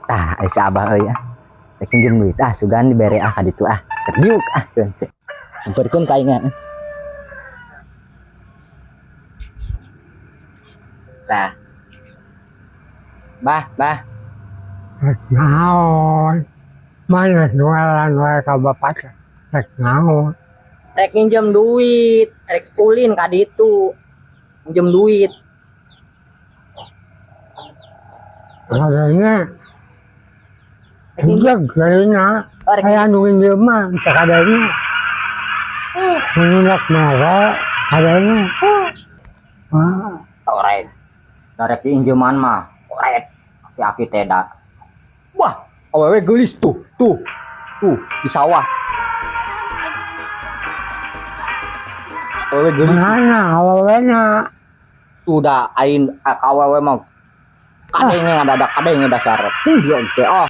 Tah, ai si Abah euy ah. Rek minjem duit ah, sugan dibere ah ka ditu ah. Keur diuk ah keun cek. Sampeurkeun ka aing ah. Tah. Bah, bah. Rek naon? Mana jualan wae ka bapak teh? Rek naon? Rek minjem duit, rek ulin ka ditu. Minjem duit. Kadanya Rek minjem. hujeg kadanya. Oh, rek Aya nu nginjem mah teu kadanya. Menundak mere kadanya. Ah, Oret. Rek injeman mah. Oret. Aki-aki teh da. Wah, awewe geulis tuh, tuh. Tuh, di sawah. Awewe geulis tuh. Mana awewena? Tuh da aing ka awewe mah kadenge ada kadenge dasar. Tuh teh oh.